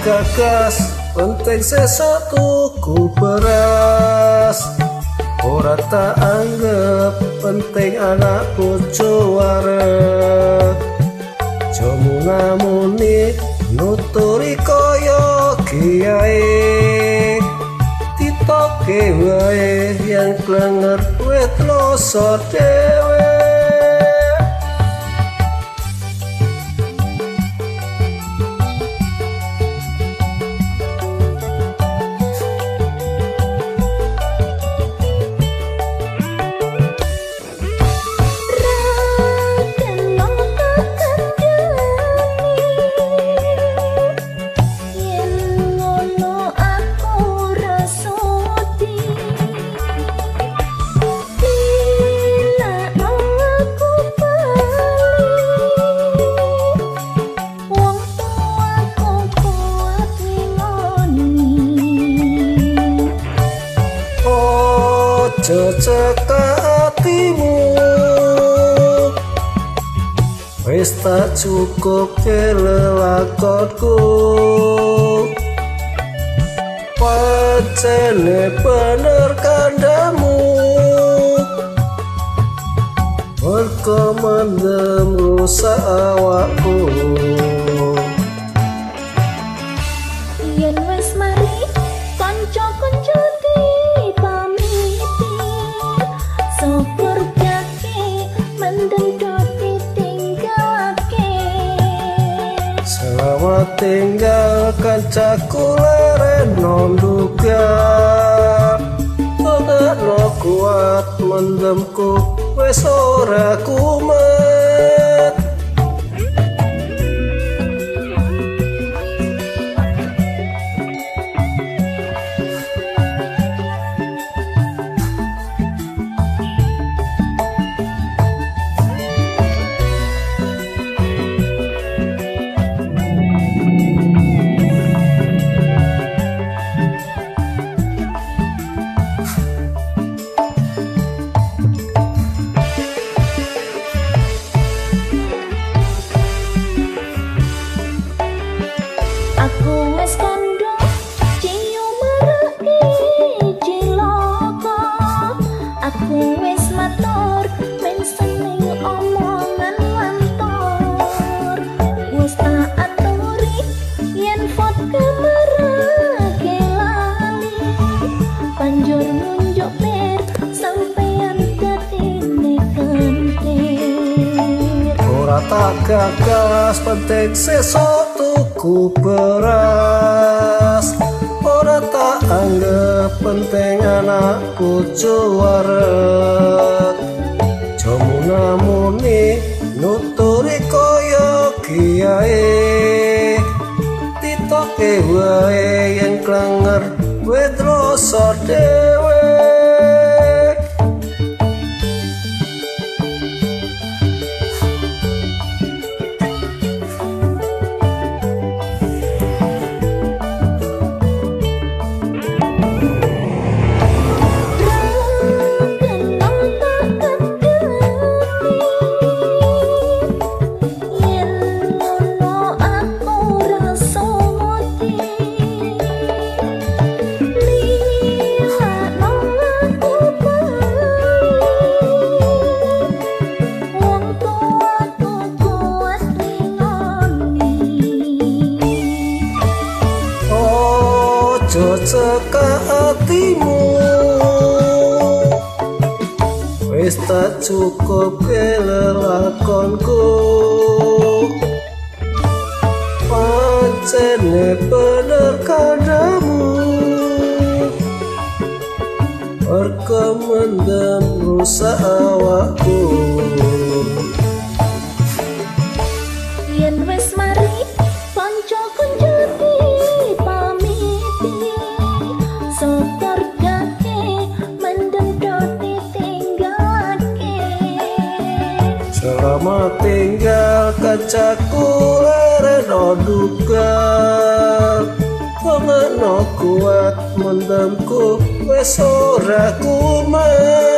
gagas, penting sesuk tuku beras. Ora tak anggap penting anak bojo wareg. Aja munamuni nuturi kaya kiai, titoke wae yen klenger wit loso dhewe. Cecek atimu wis tak cukup lelakonku, pancene bener kandhamu, merko mendem rusak awakku. Yen wis mari kanca-kanca dipamiti, syukur kake mendem do ditinggalake. Selamat tinggal kancaku leren nonduga, no kuat mendemku wis ora kumat. Aku wis kandha ciyo marake cilaka, aku wis matur men seneng omongan lantor, wis tak aturi yen vodka marake lali, banjur nunjuk bir sampeyan dadine kentir. Ora tak gagas penting sesuk tuku beras, ora tak anggap penting anak bojo wareg. Aja munamuni nuturi kaya kiai, titoke wae yen klenger wit rasa dhewe. Cecek atimu wis tak cukup lelakonku, pancene bener kandhamu, merko mendem rusak awakku. Yen wis mari kanca-kanca dipamiti, syukur kake mendem do ditinggalake. Selamat tinggal kancaku leren duka, no kuat mendemku wis ora kumat.